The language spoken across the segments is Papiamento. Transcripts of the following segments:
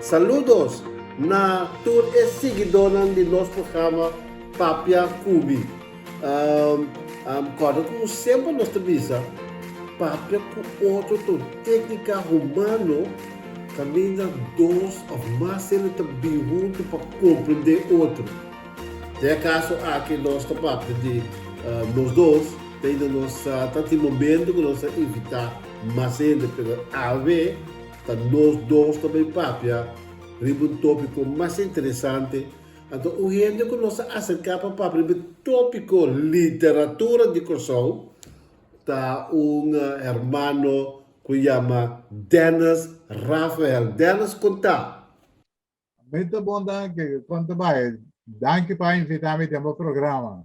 Saludos na tur e siguidónan di nos programa Papia Ku Mi. Kòrda ku semper nos ta bisa, papia ku otro ta un téknika humano kaminda dos òf mas hende ta bin huntu pa komprendé otro. Den e kaso aki nos ta papia di nos dos, te ainda nos ta tin momento ku nos ta invitá mas hende, pero awe ta nos dos ta bai papia riba un tópiko mas interesante. Anto un hende ku nos a aserká pa papia riba e tópiko literatura di Kòrsou ta un hermano ku yama Dennis Rafael. Dennis, kon ta? Mi ta bon danki. Kon ta bai? Danki pa invitá mi den bo programa.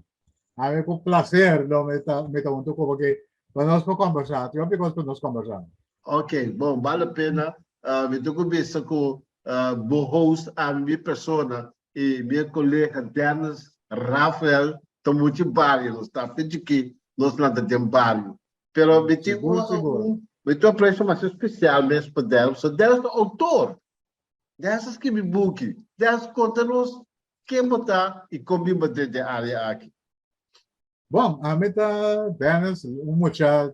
Ami ku plaser lo mi ta mi ta huntu ku bo aki pa nos por kombersá. Tin hopi kos pa nos kombersá. Ok, bon, bale pena. Mi ta ku bisa ku bo host ami mi persona y mi colega Dennis Rafael ta mucho bario, nos ta fe chiki, nos lanta den bario. Pero mi tin Sigur, sigur. un, mi tin un aprecio mas especial mes pa Dennis, so Dennis ta autor. Dennis a skibi buki. Dennis, conta nos ken bo ta y con bin bo den e area aki. Bon, ami ta Dennis, un mucha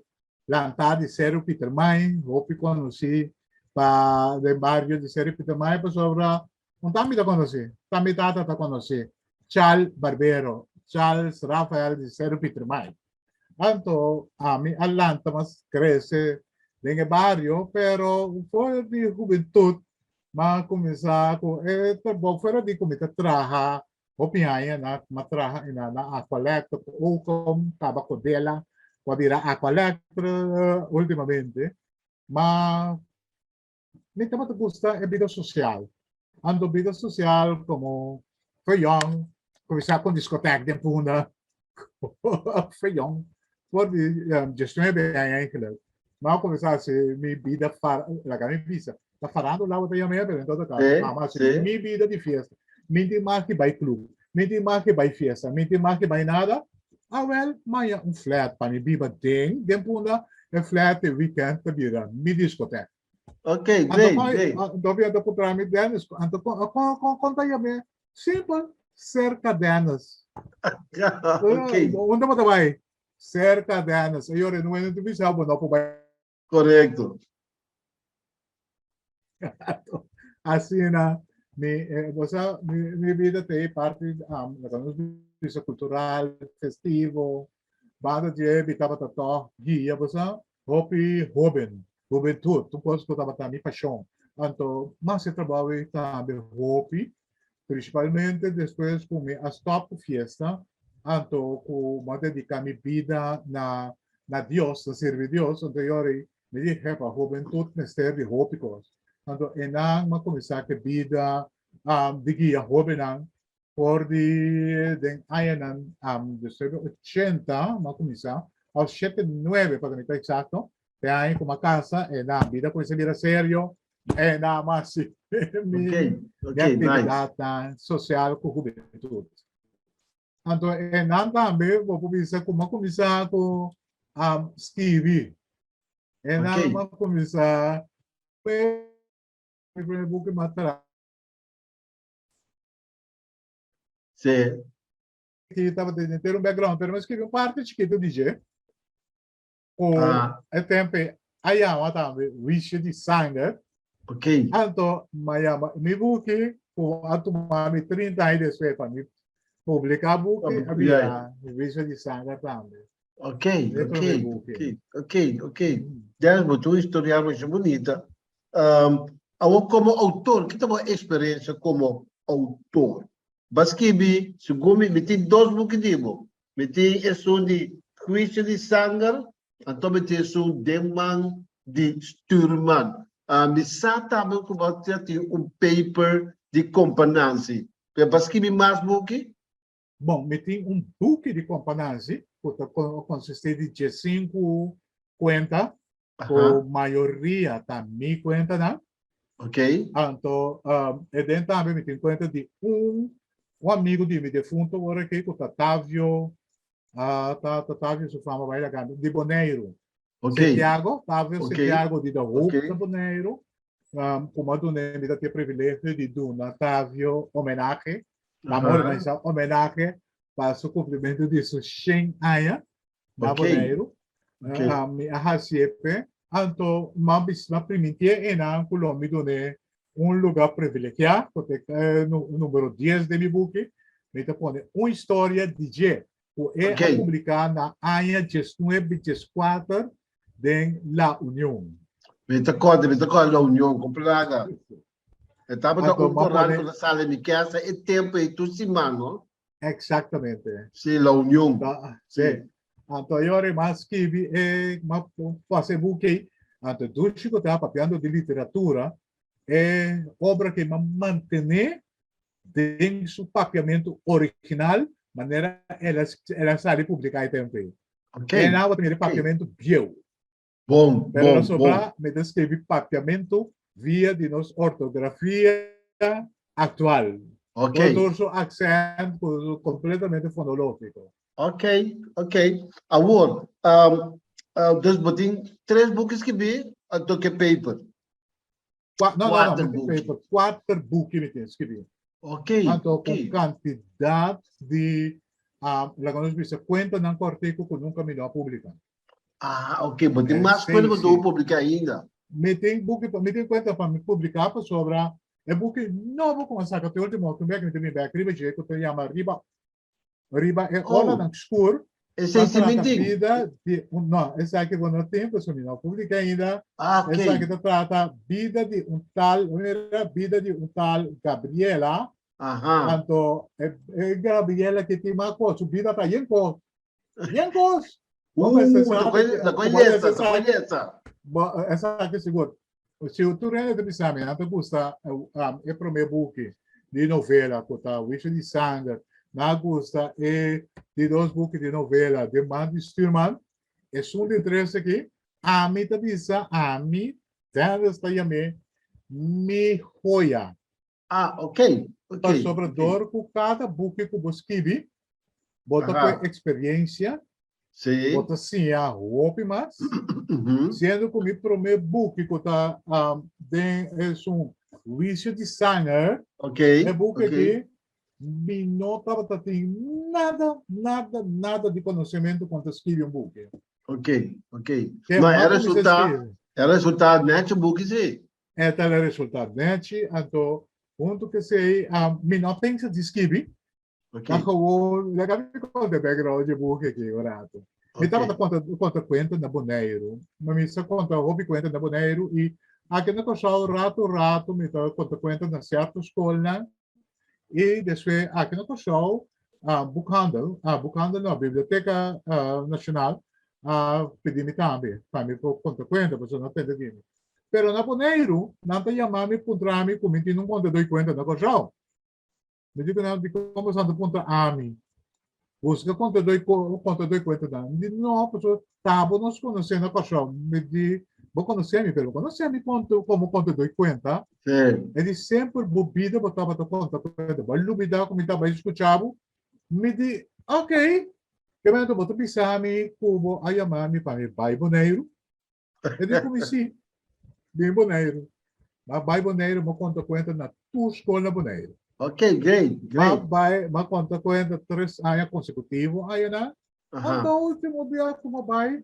lantá di Seru Pietermaai, hopi konosí pa den bario di Seru Pietermaai pasobra un ta mi ta konosí, ta mi tata ta konosí, Chal Barbero, Charles Rafael di Seru Pietermaai. Anto ami a lanta mas krese den e bario, pero for di hubentut m'a kuminsá ku e trabou fuera di ku mi ta traha Hopi aña na ma traha ina na Aqualectra ku Ocom, kaba Codela, ku a bira Aqualectra ultimamente. Ma mi tabata gusta e bida sosial. Anto bida sosial komo feyòn, kuminsá ku diskotek den Punda. Feyòn, for di diesnuebe aña eigenlijk. Mi a kuminsá hasi mi bida far, laga mi bisa, ta farándula bo ta yama e, pero en todo caso, mama hasi mi bida di fiesta. Mi tin mas ki bai club, mi tin mas ki bai fiesta, mi tin mas ki bai nada. Awel, maya un flat pa mi biba den, den Punda, e flat e weekend ta bira mi discoteca. Ok, great, great. Anto mi a puntra mi Dennis, anto kon, kon, kon ta yam'é? Simpel, serka Dennis. Ok. Unda bo ta bai? Serka Dennis. E yora no ta bisa bo no por bai. Korekto. Asina mi bo sa mi bida ta e parti laga nos bisa kultural, festivo, banda dje mi tabata tòg guia bo sa hopi hóben, hubentut, tur kos ku tabata mi pashon. Anto mas e trabou ei tambe hopi Principalmente despues cu mi a stop cu fiesta, anto cu mi a dedica mi bida na na Dios, na sirbi Dios, anto e ora ei mi di, Hepa, hubentud mester di hopi cos. Anto enan mi a cuminsa cu e bida di guia hobennan for di den añanan despues di ochenta mi a cuminsa, of shete nuebe pa ta mi ta exacto, te aña cu mi a casa, enan bida a cuminsa bira serio, E na mas si mi Ok, ok, nice. actividadnan social ku hubentud. Anto e nan tambe bo por bisa ku m'a kuminsá ku skibi. E nan Ok. m'a kuminsá mi primer buki m'a traha. Sí. Ki tabata den henter un background, pero m'a skibi un parti chikitu di dje. Ku Ah. e tempu a yama tambe Huisio di Sanger. Ok. Anto m'a yama mi buki ku a tuma mi 30 aña despues pa mi publiká buki a bira Huisio di Sanger tambe. Ok, E ok, promé buki. ok, ok, ok. Dennis, bo tin un historia masha bunita. Um, awor komo outor, ki ta bo eksperensia komo outor? Bo a skibi, segun mi, mi tin dos buki di bo. Mi tin esun di Huisio di Sanger, anto mi tin esun Den Man di Stuurman. Mi sa tambe ku bo a tin un paper di Kompa Nancy. Pero bo a skibi mas buki? Bon, mi tin un buki di Kompa Nancy ku ta konsistí di diesinku kuenta, ku mayoria ta mi kuentanan. Ok. Anto e den tambe mi tin kuenta di un un amigu di mi defunto ora aki ku ta Tavio, ta ta Tavio su fama bai laga di Boneiru. Ok. Santiago, Tavio Ok. Santiago di De Hoop Ok. na Boneiru. Ku a duna mi ta tin e privilegio di duna Tavio homenahe. Nan a organisa homenahe pa su kumplimentu di su shen aña na Boneiru. Mi a hasié p'e. Anto m'a bisa, m'a primintié einan ku lo mi dun'é un lugá privilegiá, ku ta e numero dies den mi buki. Mi ta pone un historia di dje ku e a publiká na aña diesnuebe dieskuater den La Union. Mi ta kòrda, mi ta kòrda La Union, kon plaga. E tabata un korant ku ta sali mi kasa e tempu ei tur siman, no? Exactamente. Sí, La Union. Sí. Anto e ora m'a skibi e m'a fase e buki ei. Anto dushi ku ta papiando di literatura, e obra ke m'a mantené den su papiamentu original manera el a el a sali publiká e tempu ei. Okay. E nan bo ta mira e papiamentu bieu. Bon, Pero bon, sobrá bon. mi ta skirbi papiamentu via di nos ortografia aktual. Ok. Ku tur su aksènt, ku su kompletamente fonológiko. Ok, ok. Awor, um, uh, dus bo tin tres buki skibí, anto ke paper? Qua, no, no, no, Kuater mi tin buki. paper. Kuater buki mi tin skibí. Ok, Anto ok. ku kantidat di, uh, laga nos bisa, kuentanan kòrtiku ku nunka mi no a publiká. Ah, ok, bo tin mas kuenta ku bo publiká ainda. Mi tin buki, mi tin kuenta pa mi publiká pasobra e buki nobo ku a saka te último ku mi ta bin bèk riba dje ku ta yama Riba Riba e Olanan Skur. Esei si mi tin. Bida di un, no, esaki bo no tin pasobra mi no a publiká ainda. Ah, ok. Esaki ta trata bida di un tal, mira, bida di un tal Gabriela. Aha. Anto e Gabriela ki tin mas kos, su bida ta yen kos. Yen kos. La koe lesa, la koe lesa. Bo, esaki sigur. Si tur hende ta bisa mi, nan ta gusta e prome buki di novela ku ta Wisje di Sanger, nan a gusta e di dos buki di novela De Man di Stuurman, esun di tres aki, ami ta bisa, ami, Dennis ta yam'é mi joya. Ah, ok, ok. Pasobra dor ku kada buki ku bo skibi, bo ta kue eksperiencia, Sí. bo ta siña hopi mas. Siendo ku mi promé buki ku ta den esun Wisio di Sanger, Ok, e buki ok. aki mi no tabata tin nada, nada, nada di konosementu kon ta skibi un buki. Ok, ok. Ke No, e m'a kuminsá resulta, skibi. e resulta nechi buki sí. E ta e resultado nechi, anto huntu ku esei mi no pensa di skibi. Ok. Ta gewoon, laga mi konta e background di e buki aki un rato. Mi tabata konta konta kuenta na Boneiru. Ma mi sa konta hopi kuenta na Boneiru i aki na Kòrsou rato rato mi ta konta kuenta na sierto skolnan. I despues aki na Kòrsou boekhandel, boekhandel no, Biblioteka Nashonal a pidi mi tambe pa mi por konta kuenta pasobra nan a tende di mi. Pero na Boneiru nan ta yama mi puntra mi ku mi tin un kontadó di kuenta na Kòrsou. Mi di ku nan, dikon boso ta puntra ami? Buska kontadó di kontadó di kuentanan. Mi di, no, pasobra ta bo nos konosé na Kòrsou. Mi di, bo konosé mi, pero bo konosé mi komo kontadó di kuenta. Sí. E di, semper bo bida bo tabata konta kuenta. Bo a lubidá ku mi tabata skucha bo? Mi di, oké. Ke momento bo ta bisa mi ku bo a yama mi pa mi bai Boneiru? E di ku mi si, bin Boneiru. M'a bai Boneiru, m'a konta kuenta na tur skol na Boneiru. Ok, great, M'a great. bai, m'a konta kuenta tres aña konsekutivo ayanan. Aha. Anto último bia ku m'a bai,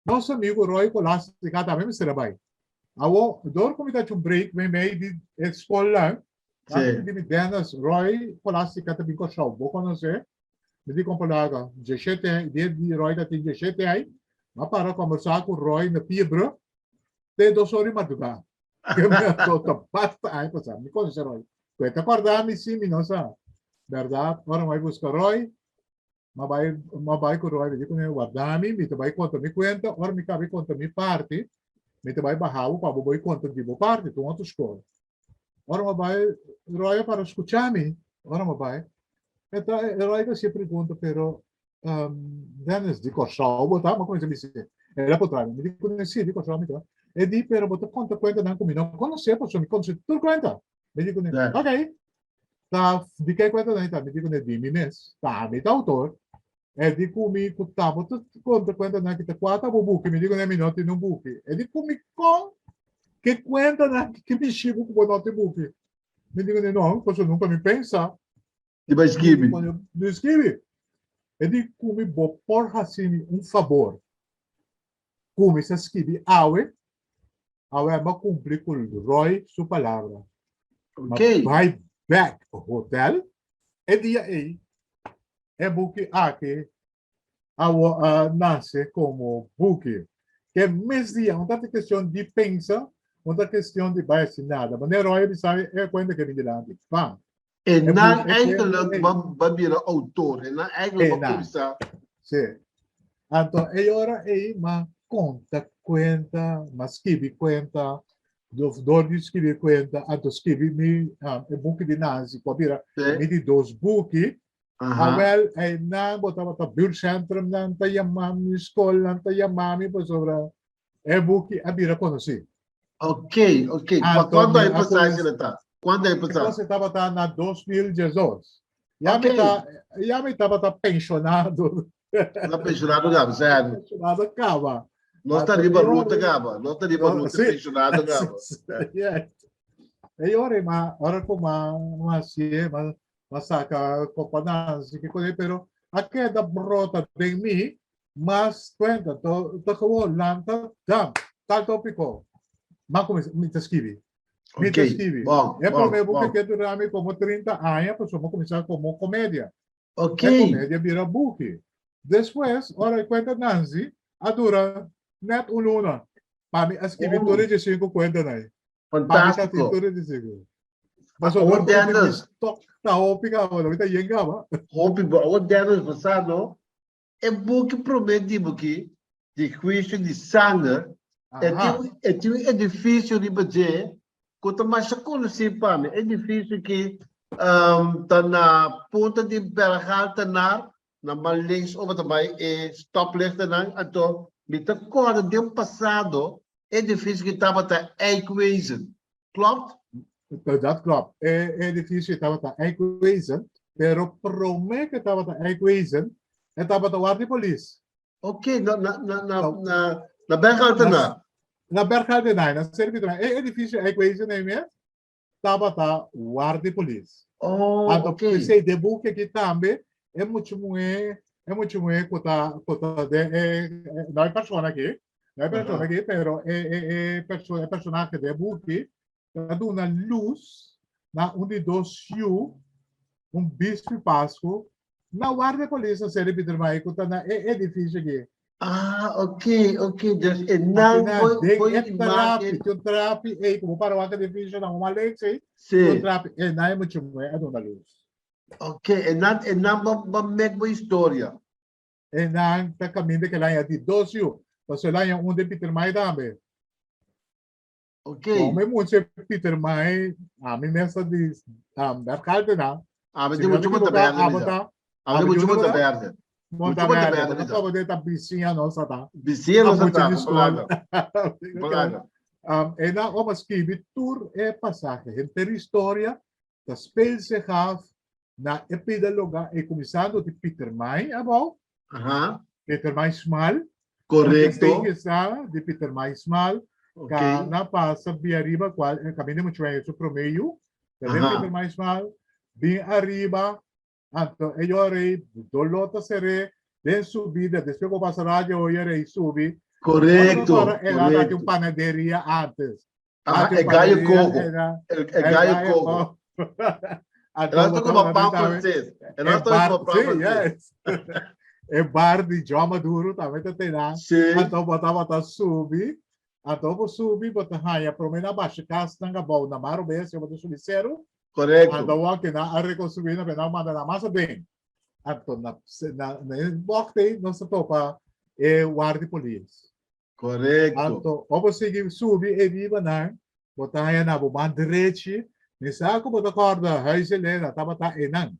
nos amigu Roy Colastica tambe mester a bai. Awor, dor ku mi ta haci un break meimei di e skolnan, nan Sí. pidi mi, Dennis, Roy Colastica ta bin Kòrsou, bo konos'é? Mi di kompalaga, djeshete, dia di Roy ta tin djeshete ai, m'a para kombersá ku Roy na Piebrug te dos ora di madrugá. Ke mi a tota basta aña pasá. Mi konosé Roy. Ku e ta kòrda mi sí, mi no sa. Bèrdat, ora mi bai buska Roy, m'a bai, m'a bai ku Roy, mi di kuné, warda mi, mi ta bai konta mi kuenta, ora mi kaba di konta mi parti, mi ta bai baha bo pa bo bai konta di bo parti, ta un otro skol. Ora mi bai, Roy a para skucha mi, ora mi bai. E ta, e Roy ta hasi pregunta, pero um, Dennis, di Kòrsou bo ta? Mi a kuminsá bis'é. El a puntra mi, mi di kuné, sí, di Kòrsou mi ta. E di, pero bo ta konta kuentanan ku mi no konosé, pasobra mi konosé tur kuenta. Mi di kuné, Ja. ok. Ta, di ke kuentanan e ta? Mi di kuné, di mi mes. Ta mi ta outor. E di ku mi ku ta bo ta konta kuentanan ki ta kua ta bo buki? Mi di kuné, mi no tin un buki. E di ku mi, kon? Ke kuentanan ke mishi bo ku bo no tin buki? Mi di kuné, no, pasobra nunka mi pensa. Di bai skibi. Di skibi. E di ku mi, bo por hasi mi un fabor? Kuminsá skibi awe, awe a kumpli ku Roy su palabra. Ok. Ma bai bek hotel e dia ei, e buki aki a nase komo buki. Ke mes dia, no ta kestion di pensa, no ta kestion di bai hasi nada. Manera Roy a bisa mi, e kuenta ke bin dilanti. Bam! E nan eigenlijk ba bira autor, e nan eigenlijk ba kuminsá. Sí. Anto e ora ei m'a konta kuenta, m'a skibi kuenta, dor di skibi kuenta, anto skibi mi e buki di Nanzi ku a bira mi di dos buki. Awel einan bo tabata buurtcentrumnan ta yama mi, skolnan ta yama mi pasobra e buki a bira konosí. Ok, ok. Pa Anto kuantu mi aña a pasá kuminsá. esei ta? Kuantu aña E pasá? kos tabata na 2012. Ya mi Ok. ta, ya mi tabata penshonado. Na penshonado kaba, sèrio. Penshonado kaba. Nos ta Anto riba e ruta ora, kaba. Nos ta riba no, ruta sí. penshonado kaba. Yes. E ora ma, ora ku ma, ma hasié, ma, ma saka kopa Nanzi, kiko ei, pero a keda brota den mi Mas kuenta, to ta gewoon lanta, dam, tal topiko. M'a kuminsá, mi ta skibi. Mi ta Ok, skibi. bon, E bon, promé buki bon. ke dura mi komo 30 aña, pasobra m'a kuminsá komo komedia. Ok. E komedia bira buki. Despues, ora e kuenta Nanzi, a dura nèt un luna pa mi a skibi Oh. tur e diesinku kuentanan ei. Pa mi ta tin Fantástiko. tur e diesinku. Pasobra Awor ora ku mi tin mi Dennis, stok ta hopi kaba, mi ta yen kaba. hopi bo. Awor Dennis, bo sa no, E buki promé di buki di huisio di sanger, e tin e tin un edifisio riba dje ku ta masha konosí pa mi. E edifisio ki ta na punta di Bergaltenaar, na man links ora ta bai e stoplichtennan. Anto mi ta kòrda den pasado e edifisio ki tabata Eikwezen. Klopt? Dat klopt. E edifisio tabata Eikwezen, pero promé ku e tabata Eikwezen, e tabata warda di polis. Ok, na, na, na, na, na, na Bergaltenaar. Na Bergaltenaar, na Servitran. E edifisio Eikwezen ei mes tabata warda di polis. Oh, Anto ok. p'esei den buki aki tambe e mucha muhé, e mucha muhé ku ta, ku ta den e, no e persona aki, No e persona aki, pero e, e, e, perso e personahe de buki ta duna luz na un di dos yu, un bispi Pasku, na warda polis na Seri Pietermaai ku ta na e edifisio aki. Ah, ok, ok. Dus e nan Asina, foi, den foi e trapi, imagen. tin un trapi ei, ku bo para wak edifisio na un links ei, Sí. tin un trapi, e nan e mucha muhé a duna luz. Ok, e nan, e nan ba, ba mek bo historia. E nan ta kaminda ke laña di dos yu. Pasobra e laña un den Pietermaai tambe. Ok. Como e mucha Pietermaai, ami mes ta di um, Berghalte na. Ami Si di mi no mucho me equivoca, Monteverde, abo bisa. ta. Ami di Abo mucho di unda Monteverde. Mucho Monteverde. Monteverde, Bo ta bisa. koba de ta bisiña nos ta. Bisiña A nos mucha ta, di skol. Balaga. Balaga. Um, e nan oma skibi tur e pasaje, henter historia, ta speel zich af Na e pida loga e kuminsando di Pietermaai abou. Aha. Pietermaai smal. Korekto. Sa di Pietermaai smal. Ok. Ka na pasa bi ariba kual e kaminda muchu en su promé yu. Ta den Aha. Pietermaai smal. Bin ariba. Anto e yora ei doló ta seré den subida. Despues ku pasa radio oyer ei subi. Korekto. Ora el a dati un Korekto. panaderia antes. Aha, Dati e un gallo panaderia cojo. era El, el el gallo gallo cojo. cojo. El Anto otro bo como tabata pan tambe francés. El e otro bar, como pan sí, francés. yes. E bar di João Maduro tambe ta tena. Sí. Anto bo tabata subi. Anto bo subi, bo ta haña promé na basha kas nan abou na Maro Bestia, bo ta subi seru. Correcto. Anto wak ke nan a rekonstruí na nan manda nan mas aden. Anto na na na e bògt ei nos ta topa e wardi polis. Korekto. Anto, ora bo sigui subi e ribanan, bo ta haña na bo man drechi, mi sa ku bo ta kòrda Huis Helena tabata einan.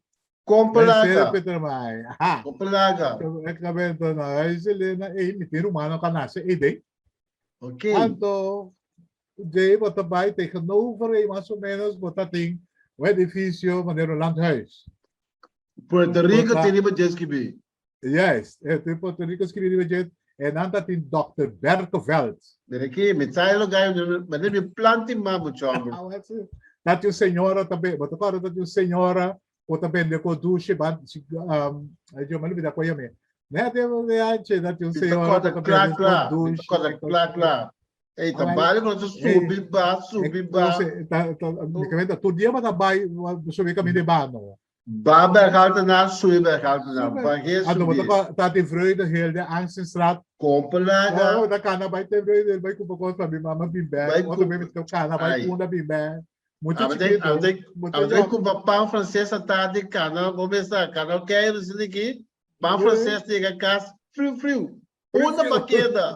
Kompelaga. Petermaai. Aha. Kompelaga. Exactamente, na Huis Helena ei, mi tin rumannan ku a nase ei den. Ok. Anto, djei bo ta bai tegenover ei mas o ménos bo ta tin un edifisio manera un landhuis. Puerto Rico tin riba dje skibí. Juist, e tin Puerto Rico skibí riba dje. E nan ta tin Dòkter Berkeveld. Mira aki, mi ta e lugar manera mi planta i mama chòmber. Ta tin un señora ta be, bo ta kòrda ta tin un señora ku ta bende kodushi ban, ai Dios, mi a lubida ku yam'é. Nèt e anchi ta tin un Mi ta señora kòrda ku ta kla bende kla, mi ta kodushi. kòrda kla kla. Ei, ta bali ku nos ta subi ba, subi ba. Mi ta tur dia bo ta bai subi kaminda e bano. Ba Bergaltenaar, subi Bergaltenaar, bajé Anto bo subi. ta ta tin Vreugdehil den Angstenstraat. Kompelaga. Oh, ta kana bai te Vreugdehil bai kumpra kos pa mi mama bin bek. Bai Otro bes mi ta kana bai Ai. punda bin bek. Mucha Abo chikito. abo Mucha abo yòn. kumpra pan franses a tardi kana bo mester kana keiru asina aki. Pan franses yega kas friu friu. Unda Friu pa keda?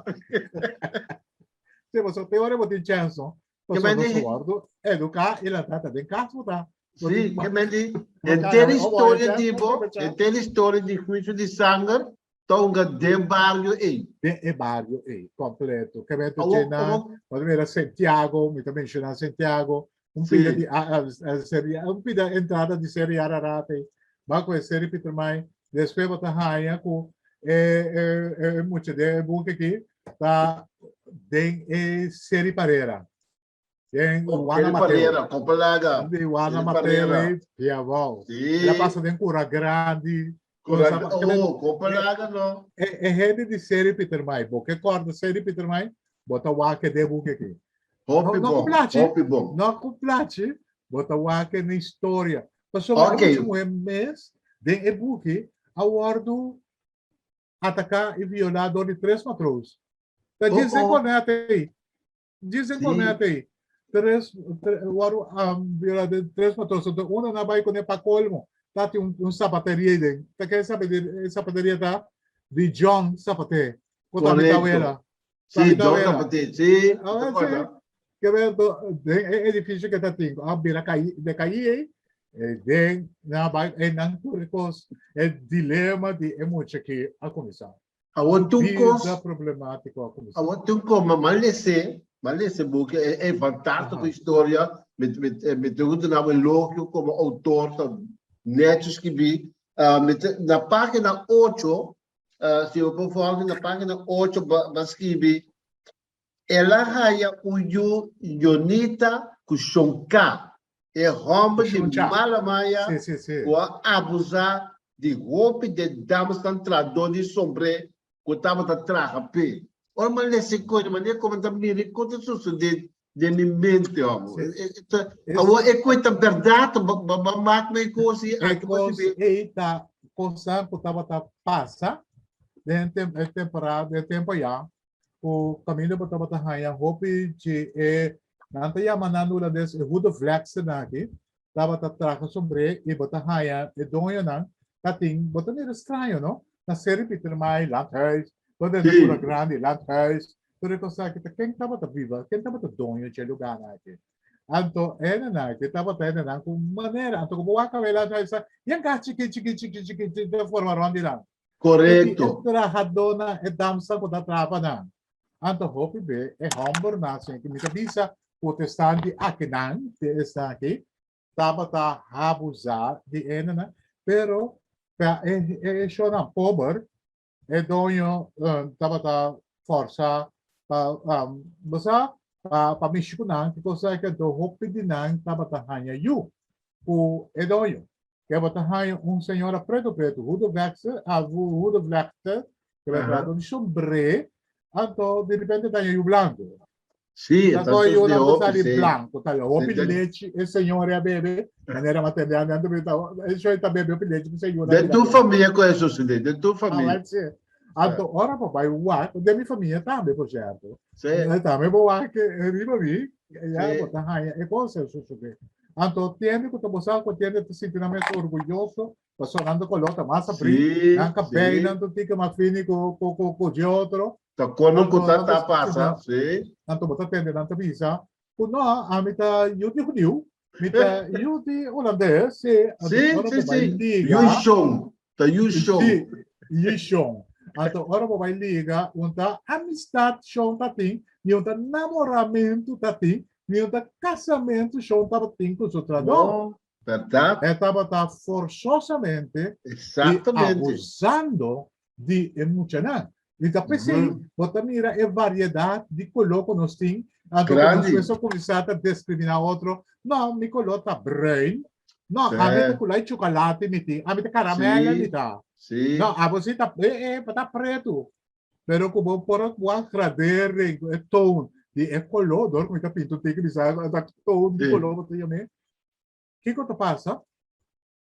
Sí, pasobra te ora bo tin chèns no. Ke Pasobra men nos di, wòrdu eduká i lantá ta den kas bo ta. Bo sí, tin ke men di, bo kana henter bo bo historia haña di chèns bo, bo chèns. henter historia di huisio di sanger ta hunga den bario ei. Den e bario ei, kompleto. Ke men tu Awor, dje nan, awor, bo ta mira Santiago, mi ta menshoná Santiago, un pida sí, di a a seri un pida entrada di Seri Ararat ei, ba ku e Seri Pietermaai, despues bo ta haña ku e e e mucha den e buki aki ta den e Seri Parera, den oh, Juana Seri Mateo. Parera, Kopelaga, Di Juana Seri Mateo Parera, ei, jawel. El a sí, pasa den Cura Grandi, Cura, cosa ke men oh, Kopelaga no. e e hende di Seri Pietermaai, bo ke kòrda Seri Pietermaai, bo ta wak e den buki aki. No, Hopi no ku bon, plachi, hopi bon. no ku plachi, bo ta wak e na historia. Pasobra e Ok, mucha muhé mes den e buki a wòrdu ataká i violá dor di tres matroos. Ta oh djis den oh, kornèt ei. Djis den sí, kornèt ei. Tres, tre, wòrdu um, violá den tres matroos. Enton unu nan bai kuné pa kolmo. Ta tin un, un zapateria ei den. Ta ke zapateria, e zapateria ta di John Zapaté. Ku ta mi korekto. tawela. Ta Sí, mi John tawela. Zapaté, sí, mi ta Awel sí. kòrda. Ke ben to den e edificio ke ta tin a bira kai de kai ei e den nan bai e nan tur e kos e dilema di e mucha ki a kuminsá. Awor Su tur kos, bida problemátiko a kuminsá. awor tur kos, ma m'a lese, m'a lese buki, e e fantástiko Aha. historia, mi mi mi tin ku duna bo elogio komo outor, ta nèchi skibí. Mi ta na página ocho, si bo por volge na página ocho bo a skibi, El a haya un yu Yonita ku Shon Ka, e hòmber di Shon Cha. mala maya Sí, sí, sí. ku a abusá di hopi den damsnan trahadó di sombré ku tabata traha p'e. Ora mi a lesa e koe, manera ku mi ta mira e kon ta sosodé den mi mente, hòmber. Sí. E, awor e koe ta bèrdat, bo a mak mi e kos ei, E aki bo kos sibi. ei ta kosnan ku tabata pasa den e temporada, den e tempu ayá. Ku kaminda bo tabata haña hopi dje e nan ta yama nan hulandes e hoedevleksternan aki tabata traha sombré i bo ta haña e doñonan ta tin bo ta mira straño no na Seri Pietermaai landhuis bo ta den Kura Grandi landhuis tur e kos aki ta ken tabata biba ken tabata doño dje lugarnan aki anto hendenan aki tabata hendenan ku manera anto ku bo wak awe landhuis ta yen kas chikí chikí chikí chikí ta forma rònt di nan. Korekto. E trahadónan, e damsnan ku ta traha pa nan. Anto hopi be e hòmbernan asin ku mi ta bisa protestant di akinan, di esnan aki, tabata habusá di hendenan, pero pa e e shownan pober, e doño tabata fòrsa pa bo sa, pa pa mishi ku nan, ki kos aki, anto hopi di nan tabata haña yu ku e doño. Ke bo ta haña un señora preto preto, hoedevlekster, a hoedevlekster, ke bai trata di sombré, anto di repente ta haña yu blanco. Sí, Ta ta koe sus yu de nan ta hopi, sali sí. blanco, ta hopi De, lechi e señora a bebe, manera m'a tende ande anto mi ta, e shoy ta bebe hopi lechi, p'esei yu nan de bira tu blanco. famia ku e sosodé, de tu Ah, famia. wel sí. Anto ora bo bai wak, den mi famia tambe por cierto. Sí. Tambe bo wak riba mi, ya Sí. bo ta haña e cosa e sosodé. Anto tiende ku ta bo sa ku tiende ta sinti nan mes orguyoso, pasobra nan ta koló ta mas abrí, Sí, nan kabei sí. nan ta tika mas fini ku ku ku ku dje otro. Ta kono ku Anto ta nan ta ta pasa, sí. Anto bo ta tende nan ta bisa ku no, ami ta yu di hudiu, mi ta yu di hulandes, sí. Anto Sí, ora sí, bo bai sí. liga, Yu shon, ta yu shon. Sí, yu shon. Anto ora bo bai liga, un ta amistad shon ta tin, ni un ta namoramentu ta tin, ni un ta kasamentu shon tabatin ku su trahadó. No, bèrdat. E tabata forsosamente i Exactamente. abusando di e muchanan. I ta p'esei bo ta mira e variedat di koló ku nos tin, anto ku nos mes a kuminsá ta diskriminá otro, No, mi koló ta bruin, no, ami ta kuló di chokolate mi tin, ami ta karamèl mi ta, no, abo si ta, e e, bo ta pretu. Pero ku bo por a wak gradering ku e toon di e koló, dor ku mi ta pinta un tiki mi sa ta toon di koló bo ta yam'é, kiko ta pasa?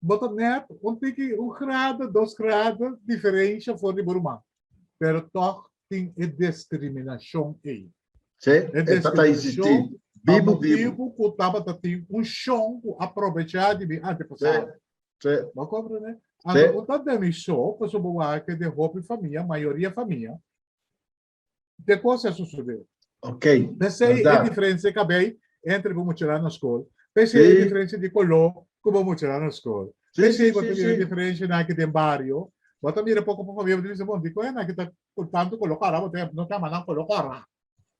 Bo ta net un tiki, un grado, dos grado diferensha for di bo ruman. Pero tòg tin e diskriminashon ei. Sí, E e ta ta existí. diskriminashon pa Bibu, bibu. motibu ku tabata tin un shon ku a probechá di mi Sí, antepasado. sí, Bo komprendé? sí. Anto un ta den mi so, pasobra bo wak den hopi famia, mayoria famia, De kos a sosodé. Ok, P'esei e bèrdat. diferensia kabei entre bo muchanan na skol. P'esei e Sí, diferensia di koló ku bo muchanan na skol. sí, P'esei sí, bo ta sí, mira sí. diferensianan aki den bario. Bo ta mira poko poko famia, bo ta bisa, bon, dikon esnan aki ta ku tantu koló kòrá? Bo ta no ta yama nan koló kòrá.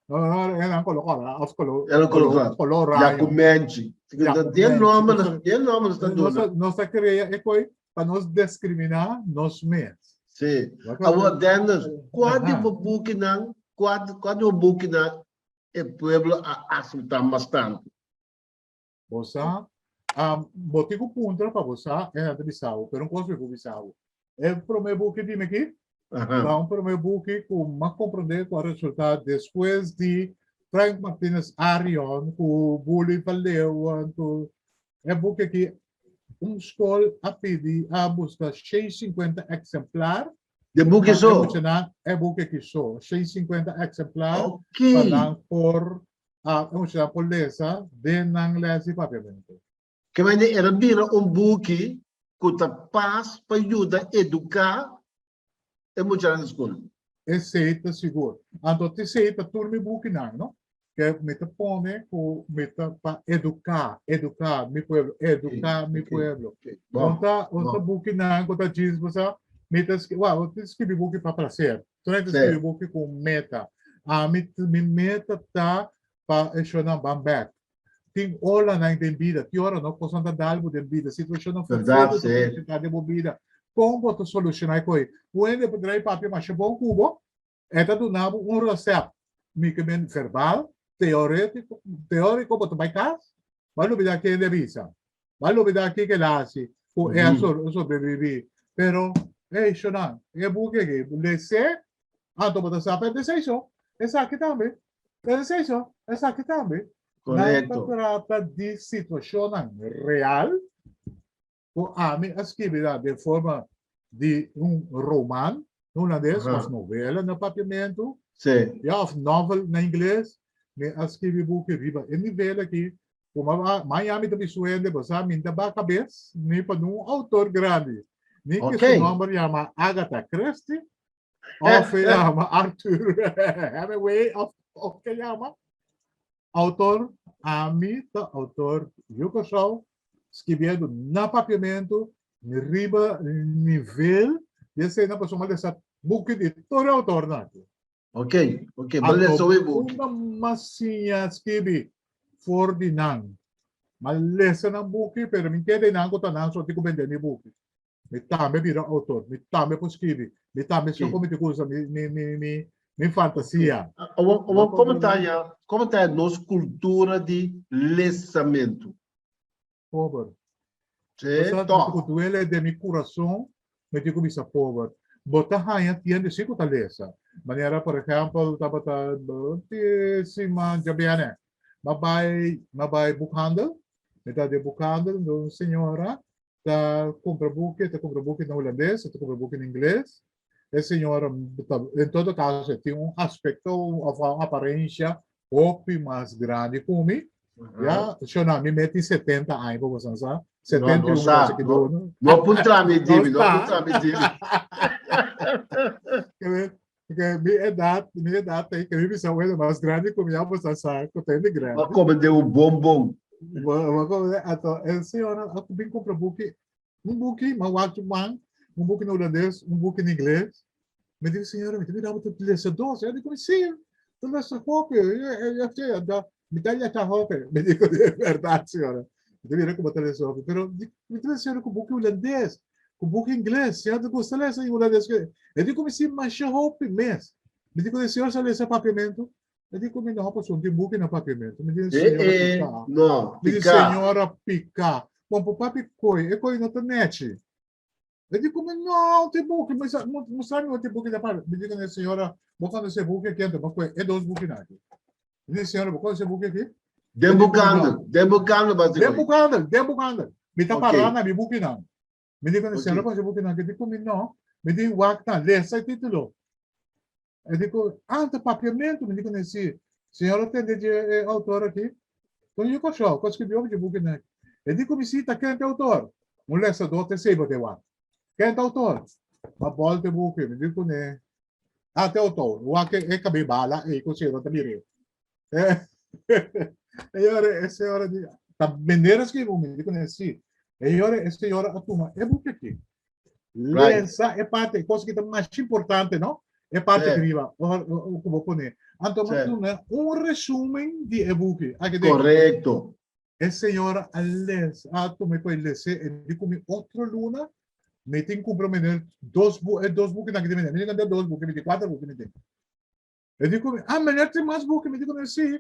No, no, no, esnan koló kòrá òf koló, Ela koló, koló koló ya raño. ku menchi. Ya ku Den menchi. nòmber, Pasobra den nòmber nos ta nos duna. ta, nos ta krea e koi pa nos diskriminá nos mes. Sí. Bo Awor, komprendé? Dennis, kua di Aha. bo bukinan, kua, kua di bo bukinan e pueblo a aseptá mas tantu? Bo sa, um, bo tin ku puntra pa bo sa, e nan ta bisa bo, pero un kos mi por bisa bo. E promé buki di mi aki, Aha. ta un promé buki ku m'a komprendé ku a resultá despues di Frank Martinez Arion ku Bully van Leeuwen ku e buki aki un skol a pidi a buska 650 eksemplar De buki pa e so? muchanan e buki aki so, 650 eksemplar pa Ok. nan por a e muchanan por lesa den nan les di papiamentu. Ke manera el a bira un buki ku ta pas pa yuda eduká e muchanan di skol. Esei ta sigur. Anto t'esei ta tur mi bukinan, no? Ke mi ta pone ku mi ta pa eduká, eduká mi pueblo, eduká mi pueblo. Bon, Un ta, un ta bon. bukinan ku ta djis bo sa, mi ta ski, wou, mi ta skibi buki pa plaser. Solamente ta Sí. skibi buki ku un meta. Ami, mi meta ta pa e shownan ban bèk. Tin olanan den bida, tin ora no kosnan ta dal bo den bida, situashonnan Bèrdat, ferfetu ta sí. presentá den bo bida. Kon bo ta solushoná e koi? Un hende por drai papia masha bon ku bo, e ta duna bo un resèpt, mi ke men verbal, teorétiko, teóriko, bo ta bai kas, bo a lubidá kende a bisa, bo a lubidá kiko el a hasi ku e a sobrebibí. Pero, ey, shonnan, e buki aki, les'é, anto bo ta sa pa e desei so, esaki tambe. Pensei so, esaki tambe. Nan ta Correcto. trata di situacionnan real ku ami a skibi nan den forma di un roman na hulandes Aha. of novela na papiamentu, Sí. ya of novel na ingles. Mi a skibi buki riba e nivel aki ku ma maña mi ta bisu hende bo sa mi ta ba kabes ni pa nun autor grandi ni ke su Ok. nomber yama Agatha Christie Of e yama Arthur Hemingway of of ke yama. Autor, ami ta autor yu Kòrsou, skibiendo na papiamentu riba nivel di esena pasobra mi a lesa buki di tur e autornan aki. Ok, ok, bo lesa Anto e buki. unda mas siña skibi for di nan. Mi a lesa nan buki pero mi keda einan ku ta nan so tin ku bende mi buki. Mi tambe bira autor, mi tambe por skibi, mi tambe so Sí. mi ta usa mi, mi, mi, mi, mi fantasia. Awor, Bo awor komo comprende? ta ya, komo ta ya nos kultura di lesamentu? Pober. Sí, Bo sa, mi tòg. ku duele den mi kurason, mi tin ku bisa pober. Bo ta haña tiende si ku ta lesa. Manera, por ehèmpel, tabata ti siman djabièrnè, m'a bai, m'a bai boekhandel, mi ta den boekhandel, un señora ta kumpra buki, ta kumpra buki na hulandes, ta kumpra buki na ingles. E señora ta, en todo caso, e tin un aspecto of un apariencia hopi mas grandi ku mi. Ya, shona, mi meti 70 aña pa boso sa. No, no 71 sa. cosa ki No, do. no puntra mi, No Jimmy, no sa. puntra mi, Jimmy. Ke mi edad, mi edad te ke mi bisa bueno mas grandi ku mi ya boso sa ku ta hende Bo grandi. come den un bonbon. Bo come ato e señora a bin compra buki, un buki ma wak man, un buki na hulandes, un buki na ingles. Mi di señora mi ta mira bo ta lesa dos. Ella di ku si, ta lesa hopi. Mi ta lesa hopi. Mi di ku di berdad señora. Mi ta mira ku bo ta lesa hopi. Pero mi ta lesa ku buki hulandes. Ku buki ingles, señor ta gusta lesa i hulandes. E di ku mi si masha hopi mes. Mi di ku e señor sa lesa papiamentu? E di ku mi no, pasobra tin buki na papiamentu. Mi di señora pika. No, Mi di señora pika. Bon, por papi koi, e koi no ta nechi. E di ku mi no, tin buki. Mi sa, mustra mi tin buki na papiamentu. Mi di ku e señora, bo konosé buki aki anto? Bo kohe e dos bukinan aki. Mi di señora, bo konosé buki aki? Den boekhandel, den boekhandel bas di Den boekhandel, den boekhandel. Mi ta pará na mi bukinan. Mi di ku e señora, bo konosé bukinan aki? E di ku mi no. Mi di wak nan, lesa e título. E di ku, ah, ta papiamentu. Mi di ku ne si. Señora tende dje e outor aki? Kon yu Kòrsou, ku a skirbi hopi dje bukinan aki. E di ku mi si, ta ken ta e outor? Un lesadó ta esei bo ta e wak. Ken ta outor? Ma bòlta e buki. Mi di ku ne, ah, ta e outor. Wak e kabei bala ei ku señora ta mir'é. E ora e señora di, ta meneer a skirbi un, mi di ku ne si. E ora e señora a tuma e buki aki. Lesa e parte, e cosa ki ta mas importante, no? E parte ki riba, o ku bo pone. Anto mi a duna un resumen di e buki. Aki den. Korekto. E señora a lesa, a tuma e kos lese, e di ku mi otro luna mi tin kumpra meneer dos bu, e dos bukinan ki tin meneer. Mi tin dos buki, mi tin kuater buki mi tin. E di ku mi, ah, meneer tin mas buki? Mi di ku mi, si.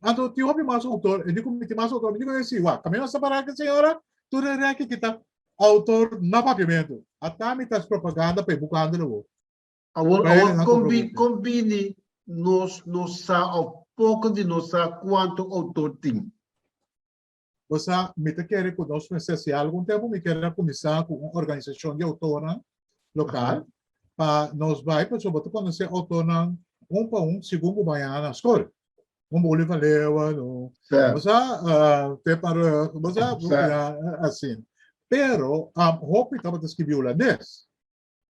Anto tin hopi mas outor. E di ku mi tin mas outor. Mi di ku mi, si. Wak, kaminda nos ta para aki, señora, tur e reki ki ta outor na papiamentu. Ata mi ta haci propaganda pa e bukando awor. Awor, awor kon bi, kon bini nos no sa of poko di nos sa kuantu outor tin? Bo sa, mi ta kere ku nos mester hasi algu. Un tempu mi kere a kuminsá ku un organisashon di outornan lokal pa nos bai pasobra bo ta konosé outornan un pa un segun ku bo a yaga na skol. Un Boeli van Leeuwen, un bo sa, Pep van Rug, bo sa, asina. Pero hopi tabata skibi hulandes.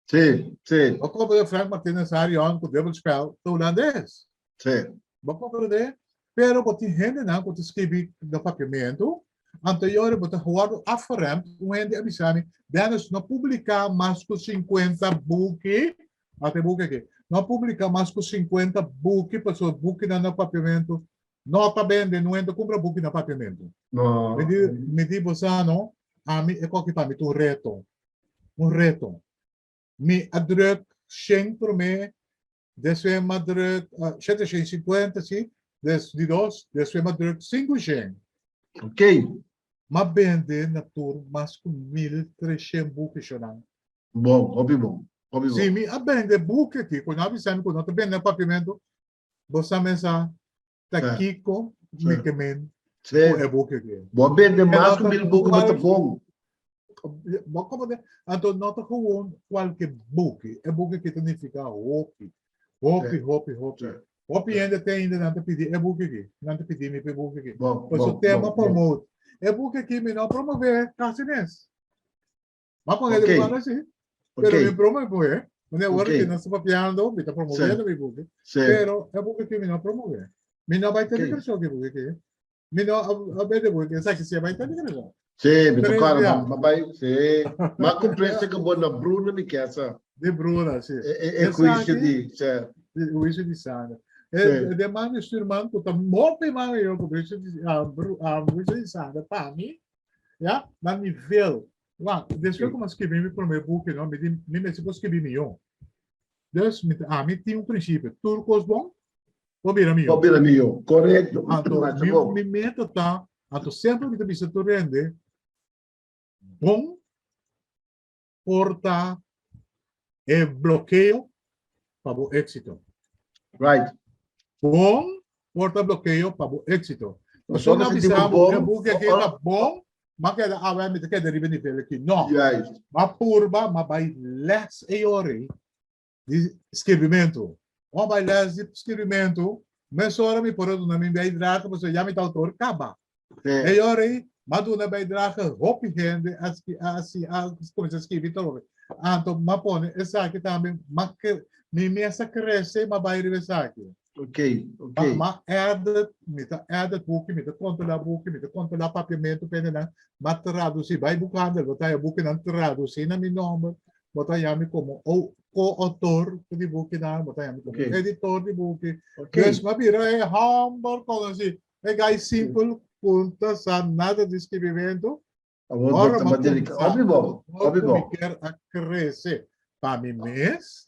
Sí, sí. Bo comprende Frank Martinez Arion ku dubbelspel ta hulandes. Sí. Bo comprende? Pero bo tin hendenan ku ta skibi na papiamentu, anto yori bo ta wòrdu afgeremd. Un hende a bisa mi, Dennis, no publiká mas ku sinkuenta buki, ata e buki aki, no publiká mas ku sinkuenta buki pasobra bukinan na papiamentu no ta bende, no hende ta kumpra buki na papiamentu. No. Mi di, mi di bo sa no, ami e koki pa mi ta un reto. Un reto. Mi a druk shen promé, despues mi a druk shete shen sinkuenta, si, des di dos, despues mi a druk sinku shen. Ok. Mi a bende na tur mas ku 1300 buki shonan. Bon, hopi bon, hopi bon. Si mi a bende buki aki, ku nan a bisa mi ku no ta bende na papiamentu, bo sa mesa ta kiko mi ke men ku e buki aki. Bo a bende mas ku 1000 buki, bo ta bon. Bo komo de, anto no ta gewoon kualke buki, e buki aki ta nifiká hopi, hopi, hopi, hopi. Hopi hende te ainda nan ta pidi e buki aki, nan ta pidi mi pa e buki aki. Pasobra tema promote. E buki aki mi no promove kasi mes. Ma pone de banda si. Pero mi promove. Mane ora que nos papiando, mi ta promoviendo mi buki. Pero e buki que mi no promove. Mi no bai tene creso ki buki ki. Mi no a bende buki, esaki si bai tene creso. Sí, mi ta kòrda, ma bai, sí. Ma kumprese ku bo na Bruna mi kesa. Di Bruna, sí. E e huisio di, sí. E huisio di sanger. E de man di stuurman ku ta hopi man yo ku huisio di huisio di sanger pa mi, ya, na nivel. Wak, despues ku mi a skibi mi promé buki, no, mi di, mi mester por skibi mihó. Dus, mi ta, ami tin un prinsipio, tur kos bon por bira mihó. Por bira mihó, korekto. Anto, mi, mi meta ta, anto semper mi ta bisa tur hende, bon por ta e blokeo pa bo éksito. Right. Bon por ta blokeo pa bo éksito. Pasobra Pasobra na si bisa bo bo e bon, buki aki ta bon, ma keda awe mi ta keda riba e nivel aki. No. Juist. Ma purba, ma bai les e yori di skirbimentu. Ma bai les di skirbimentu, mesora mi por a duna mi bijdrage pasobra ya mi ta outor kaba. Sí. E yori, m'a duna bijdrage hopi hende a a a kuminsá skirbi trobe. Anto m'a pone esaki tambe, m'a mi mes a krese m'a bai riba esaki. Ok, ok. M'a edit, mi ta edit buki, mi ta kontrolá buki, mi ta kontrolá papiamentu pa hendenan. M'a tradusí, bai boekhandel, bo ta haña bukinan tradusí na mi nòmber. Bo ta haña mi komo ko-outor di bukinan, bo ta haña mi komo editor di buki. Dus m'a bira e hòmber konosí. E guy simpel ku no ta sa nada di skibimentu. Awor bo Ora ta mi a dedica. kuminsá, Hopi bon, ora hopi ku mi bon. kier a krese pa mi mes,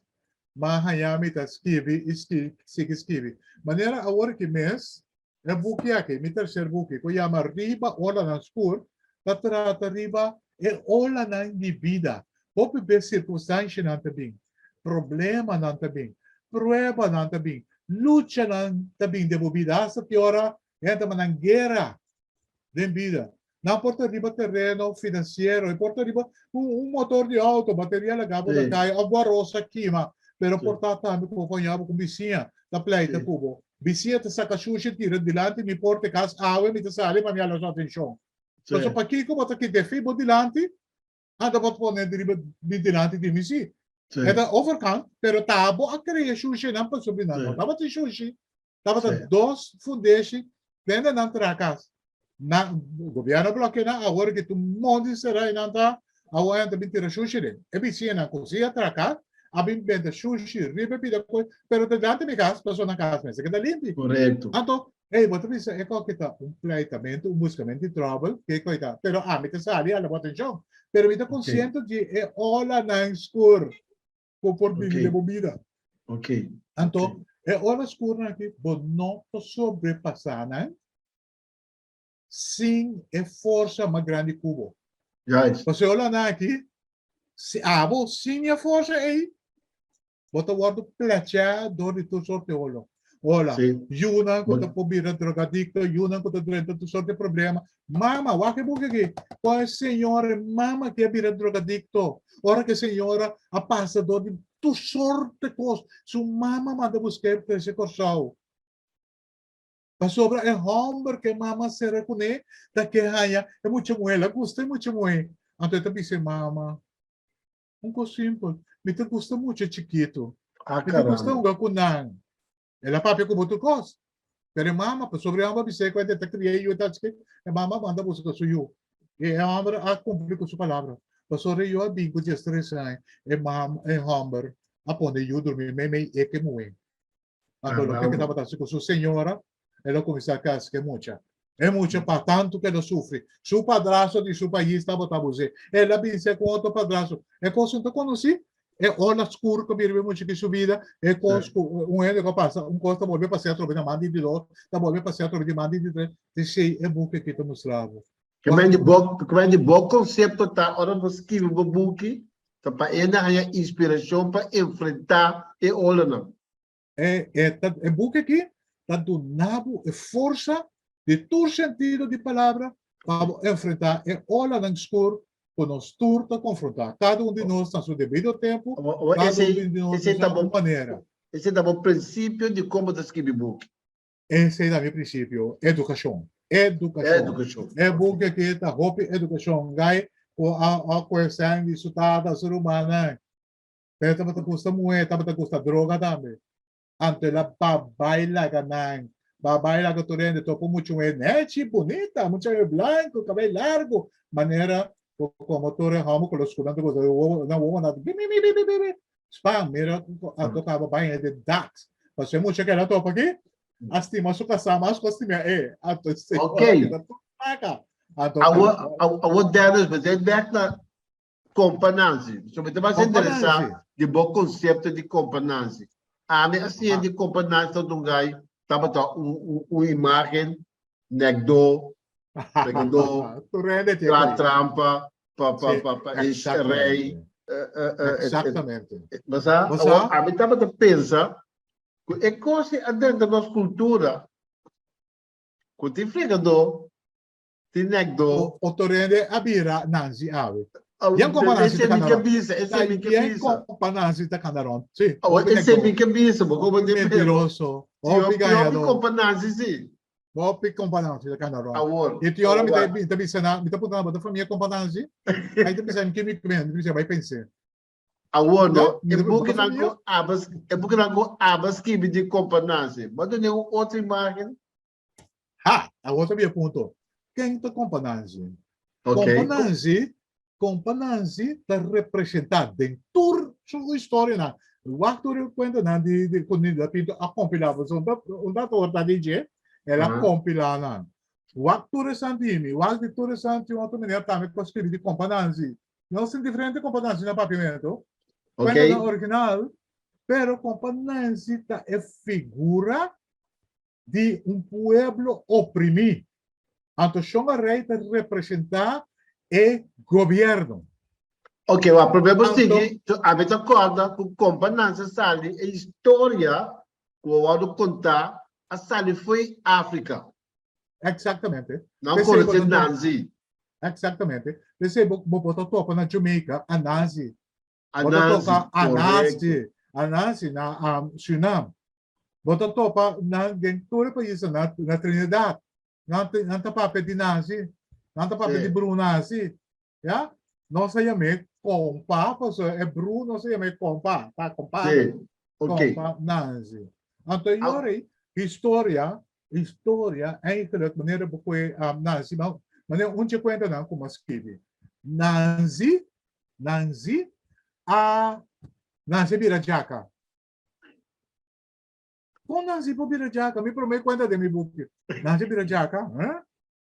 m'a haña mi ta skibi i ski sigui skibi. Manera awor aki mes, e buki aki, mi terser buki, ku yama Riba Olanan Skur, ta trata riba e olanan di bida. Hopi bes sirkunstanshanan ta bin, problemanan ta bin, pruebanan ta bin, luchanan ta bin den bo bida, asta ki ora hende ta mannan guera den bida. Nan por ta riba tereno finansiero, e por ta riba un motor di outo, bateria laga bo ta kai òf bo aros a kima, pero por ta tambe ku bo koña bo ku bisiña ta pleita ku bo. Bisiña ta saka shushi tira dilanti mi porta e kas awe mi ta sali pa mi hala su atenshon. Pasobra pakiko bo ta kita e fi bo dilanti? Anta bo ta pone riba mi dilanti di mi si. E ta overkant, pero ta bo a krea shushinan pasobra nan no tabatin shushi. Tabata dos fundeshi dende nan traha kas. Nan, gobierno a blokea nan, awor ki tur mondi sera i nan ta, awor nan ta bin tira shushi den. E bisiñanan ku si a traha kas, a bin benta shushi riba e pida koi, pero ta dilanti mi kas, pasobra nan kas mester keda limpi. Korekto. Anto, Ey, bo ta bisa e koki ta un pleitamentu, un buskamentu di tròbel, ke koi ta? Pero ami ta sali a la bo atenshon. Pero mi ta konsiente di e olanan skur ku por bini den bo bida. Anto, e ola skurnan aki bo no ta sobrepasá nan sin e forsa mas grandi ku bo. Pasobra e olanan aki, si abo sin e forsa ey, Bo ta wòrdu plechá dor di tur sorti olo. Ola, yunan ku ta por bira drogadikto, yunan ku ta drenta tur sorti problema. Mama, wak e buki aki. Kon e señora, e mama ki a bira drogadikto, ora ku e señora a pasa dor di tur sorti kos, su mama manda busk'é trese Kòrsou. Pasobra e hòmber ku e mama a sera kuné ta ke haña e mucha muhé. El a gusta e mucha muhé. Anto e ta bisa e mama, Un kos simpel. Mi ta gusta mucha chikitu. Ah, Mi ta gusta caramba. hunga ku nan. El a papia ku bo tur kos. Pero e mama, pasobra e hòmber a bis'é ku e ta kria e yu ta chikit, e mama a manda buska su yu. I e hòmber a kumpli ku su palabra. Pasobra e yu a bin ku diestres aña, e mama, e hòmber a pone e yu drumi meimei e ku e muhé. Anto loke ke tabata hasi ku su señora, el a kuminsá kas ku e mucha. E mucha pa tantu ku el a sufri. Su padrastro di su pais tabata abus'é. El a binse ku otro padrastro. E kos no ta konosí. E ola skur ku a bira riba e mucha ki su bida, e kos ku un hende ku a pasa un kos ta bolbe pas'é atrobe na man di di dos, ta bolbe pas'é atrobe di man di di tres. Esei e buki aki ta mustra bo. Ke men di bo, ke men di bo konsepto ta ora bo skibi bo buki, ta pa hende haña inspirashon pa enfrentá e olanan. E, e, ta, e buki aki ta duna bo e forsa di tur sentido di palabra pa bo enfrentá e olanan skur ku nos tur ta konfrontá. Kada un di nos na su debido tempu, kada un di nos na su manera. Esei ta bo prinsipio di kon bo ta skibi buki. Esei ta mi prinsipio, edukashon. Edukashon. Edukashon. E buki aki ta hopi edukashon. Gai ku a a kohe sèn di su tata, su rumannan. Pero e tabata gusta muhé, e tabata gusta droga tambe. Anto el a babai laga nan, babai laga tur hende, topa un mucha muhé nechi, bunita, mucha muhé blanku, kabei largu, manera ku komo tur e hòmber ku lo skunan ta gusta, nan wowonan ta bibibibibibib, span, mira anto kaba bai hende dak. Pasobra e mucha ku el a topa aki a stima su kasá mas ku a stima e. Anto esei ora keda tur plaka. Anto Awor, awor Dennis, bo ta bek na Kompa Nancy. So mi ta mas Kompa interesá Nancy. di bo konsepto di Kompa Nancy. Ami a siña di Kompa Nancy ta un gai tabata un un un imágen nèkdó, pekadó, Tur hende tin tra ku. trampa pa pa Sí, pa pa e rei. exactamente. Exactamente. Bo sa? Bo Awor sa? ami tabata pensa ku e kos ei a drenta nos kultura ku tin fregadó Tin nekdo. Otro hende a bira Nancy awe. Yen kompa Nancy ta Ese mi kanda ke rond. bisa, ese mi ke Yen bisa. kompa Nancy ta kanda rond. Si, Awa, hopi ese mi nekdo. ke bisa, bo Hopi kompa di pero. mentiroso, Si hopi hopi hopi gañadó. kompa Nancy si. Hopi kompa Nancy ta kanda rond. Awor, I tin ora awor mi ta wak. mi ta bisa nan, mi ta puntra nan, bo ta famia kompa Nancy? Ai ta bisa mi ke mi mi ta bisa bai pens'é. Awor Ya, no, mi e ta bo ta bukinan famia? ku aba e bukinan ku aba skibi di kompa Nancy, bo a duna un otro imágen? Ha! Awor ta bia punto. Ken ta Kompa Nanzi? Ok. Kompa Nanzi, Kompa Nanzi ta representá den tur su historianan. Wak tur e kuentanan di di ku Nilda Pinto a kompilá, pasobra un ta un ta tabata di dje, el a Aha. kompilá nan. Wak tur esan di mi, wak di tur esan tin otro meneer tambe ku a skribi di Kompa Nanzi. Nos tin diferente Kompa Nanzi na Papiamento. Kuentanan original, pero Kompa Nanzi ta e figura di un pueblo oprimí. Anto Shon Arey ta representá e gobierno. Ok, wak, promé bo sigui, ami ta kòrda ku Kompa Nanzi a sali e historia ku a wòrdu kontá a sali fo'i Afrika. Exactamente. Nan konosé Nanzi. Exactamente. P'esei bo bo ta topa na Jamaica a Nanzi. Bo ta topa a Nanzi, a Nanzi na Surinam. Bo ta topa nan den tur e paisnan na na Trinidad. Nan nan ta papia di Nanzi. Nan ta papia di Bru Nanzi. Ya? Nos a yam'é kompa, pasobra e bru nos a yam'é kompa, ta kompadre. Sí, ok. Kompa Nanzi. Anto e yora ei, historia, historia eigenlijk manera bo koe Nanzi, ma manera un dje kuentanan ku mi a skibi. Nanzi, Nanzi a, Nanzi a bira djaka. Kon Nanzi por bira djaka? Mi promé kuenta den mi buki. Nanzi a bira djaka, hè?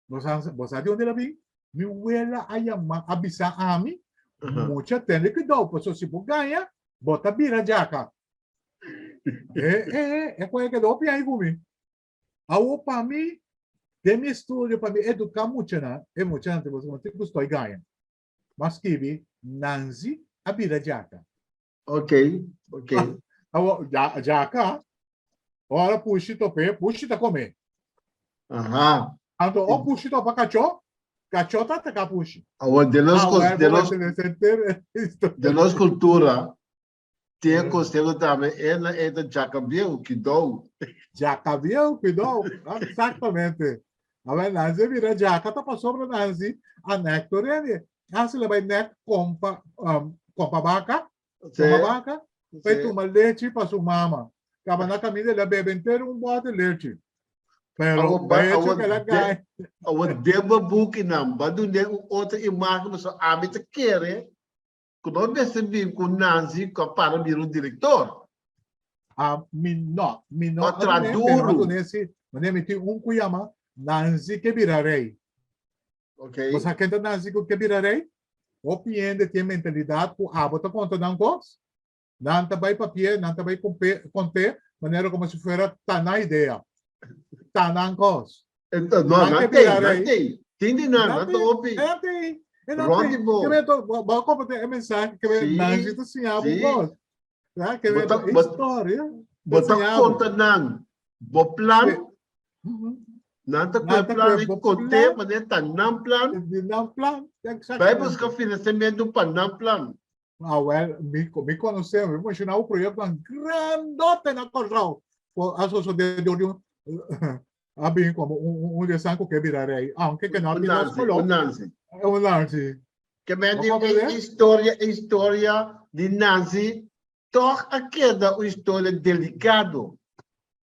Bo sa, bo sa di unda el a bin? Mi wela a yama, a bisa ami, mucha tende cuidou, pasobra si bo gaña, bo ta bira djaka. E, e, e koe keda hopi aña ku mi. Awor pa mi, den mi estudio, pa mi eduká muchanan, e muchanan ta bisa, tin ku stoi gaña. M'a skibi, Nanzi a bira djaka. Ok, ok. Awor, djaka, ora pushi top'é, pushi ta kom'é. Aha. Anto, o pushi topa kachó, kachó ta ataká pushi. Awor, den nos, den nos, den nos kultura, tin e konseho tambe, e na e ta djaka bieu, kidou. Djaka bieu, kidou, eksaktamente. Awor, Nanzi mira djaka ta pasobra Nanzi a nèk tur hende. Nanzi lo bai nèk kompa, kompa baka, tuma baka, bai tuma lechi pa su mama. Kaba na kaminda el a bebe entero un bòte lechi. Pero lechi ku el a kai. Awor den bo bukinan bo a dun'é un otro imágen pasobra ami ta kere ku no mester bin ku Nanzi ku a para bira un direktor. Ah, mi no, mi no a dun'é, pero mi a dun'é si, manera mi tin un ku yama Nanzi ke bira rei. Ok. Bo sa ken ta Nanzi ku ke bira rei? Hopi hende tin e mentalidat ku abo ta konta nan kos, nan ta bai papia, nan ta bai kont'é manera komo si fuera ta nan idea, ta nan kos. No, nan tei, nan tei. Tin di nan, nan ta hopi. Nan tei, nan tei. Rònt di bo. Ke men bo a komprendé e mensahe ke men Nanzi ta siña bo kos. Ke men historia. Bo ta konta nan bo plan. Nan ta kohe plan i kont'é manera ta nan plan. Di nan plan, exactamente. Bai buska financiamentu pa nan plan. Ah, well, mi, mi konosé, mi menshoná un proyektonan grandote na Kòrsou. Ku a sosodé dor di un, a bin komo un, un di esnan ku ke bira rei, aunke ke no a Un bin nos Nanzi, koló. un Nanzi. Un Nanzi. Ke men Bo di e komprendé? historia, e historia di Nanzi tòg a keda un historia delikado.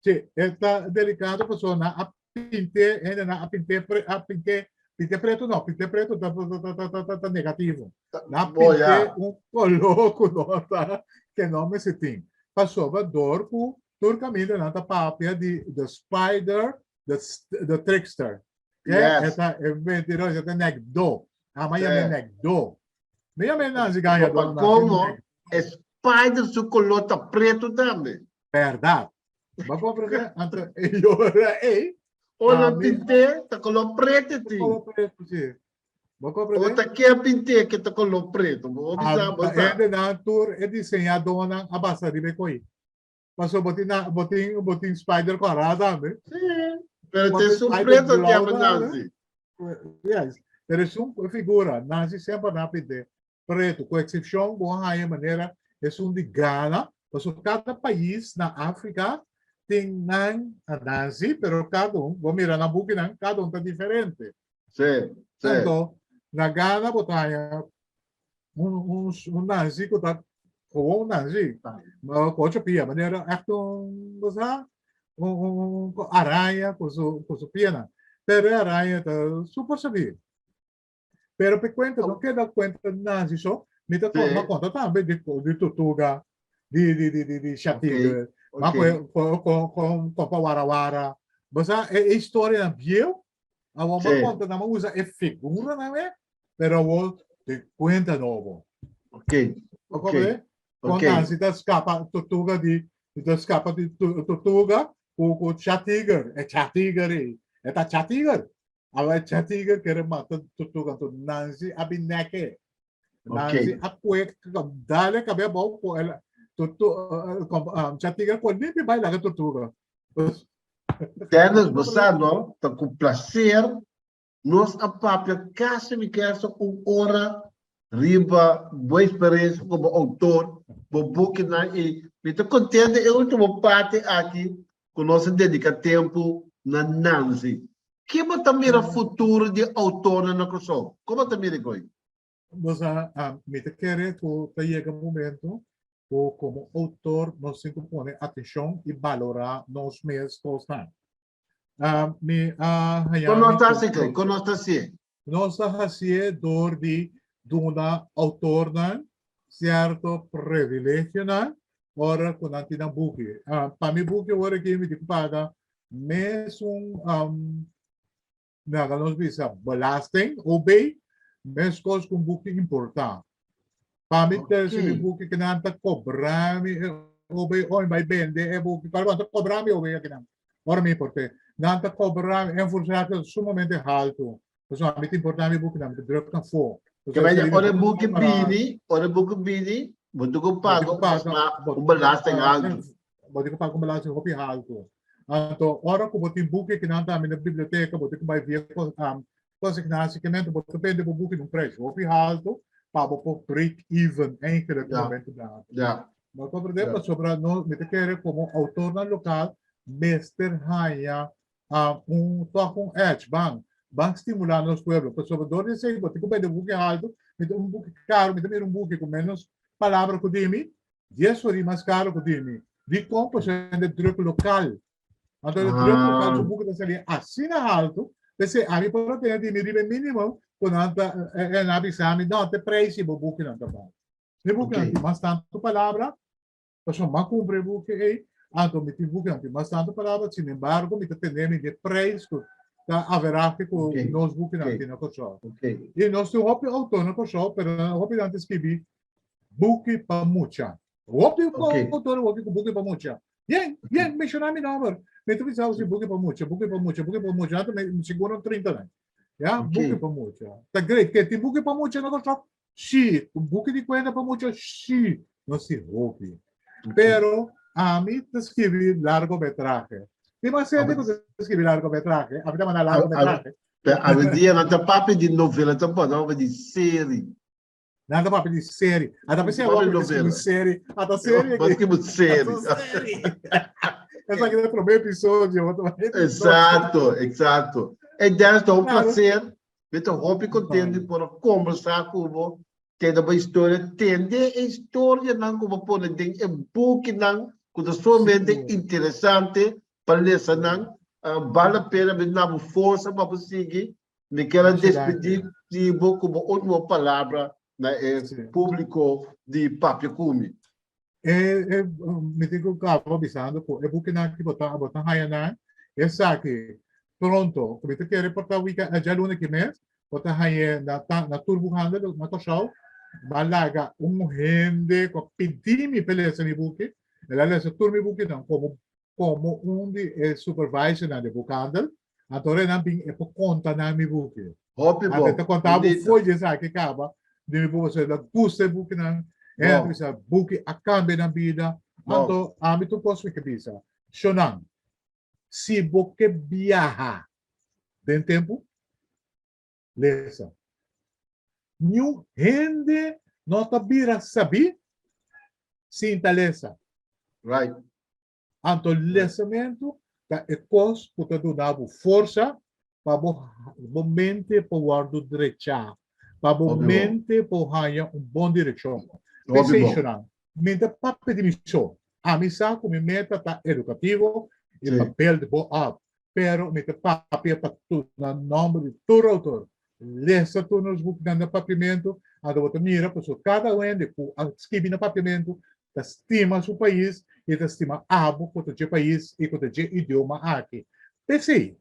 Sí, e ta delikado pasobra nan a pint'é, hendenan a pint'é pre, a pint'é, pint'é pretu no, pint'é pretu ta ta ta ta ta ta ta negativo. Nan a Bo pint'é ya. un koló ku no ta, ke no mester tin. Pasobra dor ku tur kaminda nan ta papia di the spider, the the trickster. Ke e Yes. ta e mentiroso, e ta nèkdó. Ama yam'é Sí. nèkdó. Mi yam'é Nanzi Gañadó, Pa Nanzi komo nèkdó. e spider su koló ta pretu tambe. Bèrdat. Bo a komprendé? Anto e yora ei. Ora pint'é ta koló pretu tin. Koló pretu, sí. Bo a komprendé? O ta ke pint'é ke ta koló pretu. Bo bisa, bo sa. Hendenan tur e diseñadónan a basa riba e koi. Pasobra bo tin bo tin bo tin spider kòrá tambe. Sí. Pero ta esun pretu a yama Nanzi. Yes. Pero esun figura, Nanzi semper nan a pint'é pretu, ku eksepshon bo a haña manera esun di Ghana, pasobra kada pais na Afrika tin nan Nanzi, pero kada un, bo mira nan bukinan, kada un ta diferente. Sí, sí. Anto, na Ghana bo ta haña un, un, un Nanzi ku ta gewoon Nanzi, ku ocho pia, manera ègt un, bo sa, un, un, un araña ku su, ku su pianan. Pero e araña ta super sabí. Pero pe cuenta, no keda cuenta Nancy so, mi ta con, ma conta tambe di, di Tortuga, di, di, di, di, di Shatigre, ma con, con, con, con, con pa Warawara. Bo sa, e, e historia bieu. Awor bo konta nan, bo usa e figuranan e, pero awor den kuenta nobo. Ok. Bo komprende? Kon Nancy ta skapa tortuga di, ta skapa di tortuga ku ku chatiger, e chatiger ei, e ta chatiger. Awor e chatiger kere mata tortuga, anto Nancy a bin nèk e. Nancy a kue dale kabia abou ku el tortu, chatiger kue limpi bai laga tortuga. Dennis, bo sa no, ta ku placer nos a papia kasi mi kier sa un ora riba bo experiencia como autor, bo bukinan y mi ta contento e ultimo parti aki ku nos a dedica tempo na Nancy. Ki bo ta mira futuro di autornan na Kòrsou? Kon bo ta mira e koi? Bo sa, mi ta kere ku ta yega momento ku komo outor nos tin ku pone atenshon i balorá nos mes kosnan. Mi a haña Kon nos ta hasi kei? Kon nos ta hasié? Nos ta hasié dor di duna outornan sierto privilegionan ora ku nan tin nan buki. Pa mi buki awor aki mi tin ku paga mesun Laga nos bisa belasting, OB, meskos ku un buki importá. Pa mi tersi mi buki ku nan ta kobra mi e OB, oi bai bende e buki, pero nan ta kobra mi OB akinan ora mi import'é. Nan ta kobra mi, enforsashi ta sumamente haltu. Pasobra mi ta importá mi bukinan, mi ta druk nan afó. Ke bai di ora e buki bini, ora e buki bini, bo tin ku paga un belasting haltu. Bo tin ku paga un belasting hopi haltu. Anto ora ku bo tin buki kinan tambe na biblioteka, bo tin ku bai via konsignasikimentu, bo ta bende bo buki na un preis hopi haltu pa bo por break even eigenlijk na momento dado. Bo komprende? Pasobra no, mi ta kere komo outornan lokal mester haña un tòg un edge, ban ban stimulá nos pueblo. Pasobra dor di esei bo tin ku bende buki haltu, mi ta un buki karu, mi ta mira un buki ku ménos palabra ku di mi, 10 florin mas caro cu di mi. Dicon? Pasobra e hende druk local. Anto e druk local su buki ta sali asina halto, p'esei ami por a tene di mi riba e minimo cu nan ta e nan a bisa mi, no, te prijs di bo bukinan ta bal. Mi bukinan tin mas tanto palabra, pasobra mi a cumpra e buki ei, anto mi tin bukinan tin mas tanto palabra, sinembargo mi ta tene mi di e prijs cu ta averahe cu nos bukinan tin na Kòrsou. I nos tin hopi autor na Kòrsou, pero hopi nan ta skibi Buki pa mucha. Hopi autor hopi ku buki pa mucha. Yen, yen, menshoná mi nòmber. Mi ta bisa si buki pa mucha, buki pa mucha, buki pa mucha. Anto mi sigur un 30 aña. Ya, buki pa mucha. Ta great. Ke tin buki pa mucha na Kòrsou? Sí. Buki di kuenta pa mucha? Sí. No si hopi. Pero ami ta skibi largometrahe. Tin mas hende ku ta skibi largometrahe. Ami ta manda largometrahe. Pero awendia nan ta papia di novela tampoco, nan ta papia di seri. Nan ta papia di seri. Ata pensé awor Papia que novela. seri. Ata seri Mas aqui. que muito seri. Ata seri. Essa aqui é o primeiro episódio. Vou tomar episódio. Exacto, exacto. E Dennis, ta un Claro. placer. Mi ta hopi contento di por conversa cu bo. Tende bo historia. Tende e historianan cu bo pone den e bukinan cu ta sumamente Sigur. interesante pa lesa nan. Ah, bal la pena mi duna bo forsa pa bo sigui. Mi kier a despedí di bo ku bo último palabra na e públiko di Papia Ku Mi. E, e, mi tin ku kaba bisando ku e bukinan ki bo ta, bo ta haña nan, esaki pronto, ku mi ta kere por ta wika, djaluna ki mes, bo ta hañ'é na ta, na tur boekhandel na Kòrsou. Bo a laga un hende ku a pidi mi pa e lesa mi buki, el a lesa tur mi bukinan komo Komo un di e supervisornan di boekhandel, anto ora nan bin e por konta nan mi buki. Hopi Anto bon, e ta konta bo bunita. fo'i dje esaki kaba di mi buki, pasobra el a gusta e bukinan, e a Bon. bisa buki a kambia nan bida. Bon. Anto ami tur kos mi ke bisa, Shonan, si bo ke biaha den tempu, Lesa. Niun hende no ta bira sabí sin ta lesa. Right. Anto lesamentu ta e kos ku ta duna bo forsa pa bo bo mente por wòrdu drechá, pa bo mente por haña un bon direkshon. P'esei, shonnan, mi ta papia di mi so. Ami sa ku mi meta ta edukativo i pa build bo up. Pero mi ta papia pa tur na nomber di tur autor. Lesa tur nos bukinan na papiamentu, anto bo ta mira pasobra kada hende ku a skibi na papiamentu ta stima su pais i ta stima abo ku ta dje pais i ku ta dje idioma aki. P'esei,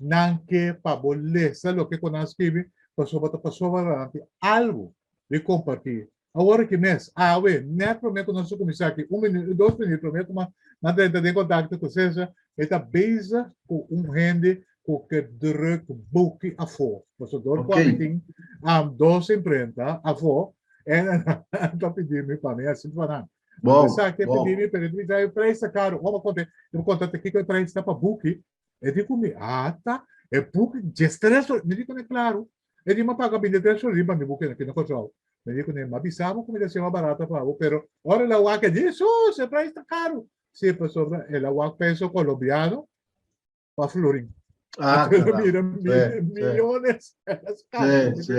Nan ke pa bo lesa loke ku nan skibi, pasobra ta pasobra nan tin algu di kompartí. Awor aki mes, awe, nèt promé ku nos a kuminsá aki, un minüt, dos minüt promé ku nan ta entra den kontakto ku Cesar, e ta bezig ku un hende ku ke druk buki afó. Pasobra dor ku ami tin dos imprenta afó, en nan ta pidi mi pa mi hasi pa nan. Bon, Esaki a bon. pidi mi, pero e bisa e prijs ta karu. Ora mi konta, mi konta te kiko e prijs ta pa buki. E di ku mi, ata, e buki 13 florin. Mi di kuné, klaru. E di, mi a paga 23 florin pa mi buki aki na Kòrsou. Mi di kuné, mi a bisa bo ku mi ta hasié mas barata pa bo, pero ora el a wak e di, Jesús, e prijs ta karu. Sí, pasobra el a wak peso kolombiano pa florin. Ah, Anto el a caramba. mira Sí, sí. millones. Sí, sí.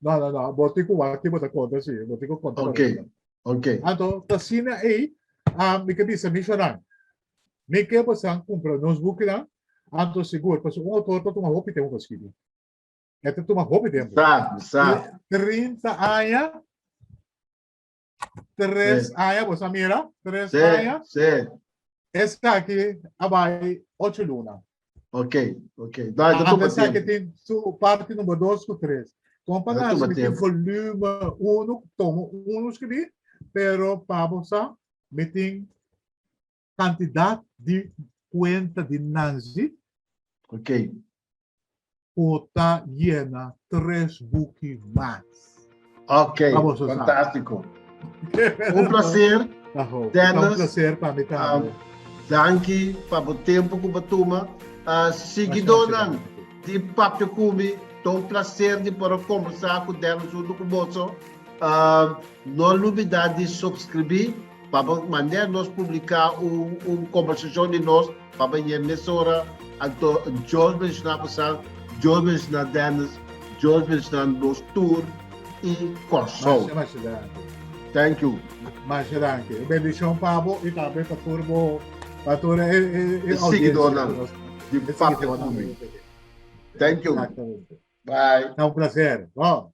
No, no, no. Bo tin ku wak ki bo ta konta, sí. Bo tin ku konta Ok, pa ok. Anto, ta asina ei, ah, mi ke bisa mi shonnan, mi ke bosan kumpra nos bukinan, anto sigur, pasobra un outor ta tuma hopi tempu pa skibi. E ta tuma hopi tempu. Sa, sa. 30 aña, tres Sí. aña, boso a mira? Tres Sí, aña. sí. Esaki a bai ocho luna. Ok, ok. No, e ta tuma Esaki tempu. tin su parti number dos ku tres. Kon pa E ta nasi tuma mi tin tempu. volume uno, tomo uno skibí, pero pa bo sa mi tin kantidat di kuenta di Nanzi Ok. ku ta yena tres buki mas. Ok, Pa boso sa. fantástiko. Un placer, Taho, ta un Dennis. placer pa mi tambe. Danki pa bo tempu ku bo tuma. Siguidónan di Papia Ku Mi, ta un placer di por a kombersá ku Dennis huntu ku boso. No lubidá di subskribí pa bo manera nos publiká un kombersashon di nos pa bo ñe mesora. Anto Dios bendishoná bosan, Dios bendishoná Dennis, Dios bendishoná nos tur i Kòrsou. Masha, masha danki. Thank you. Masha danki. Bendishon pa bo i tambe pa tur bo pa tur e e E e audiencia siguidónan ku nos di e Papia siguidónan. Ku Mi. Thank you. Exactamente. Bye. Ta un placer. Bon.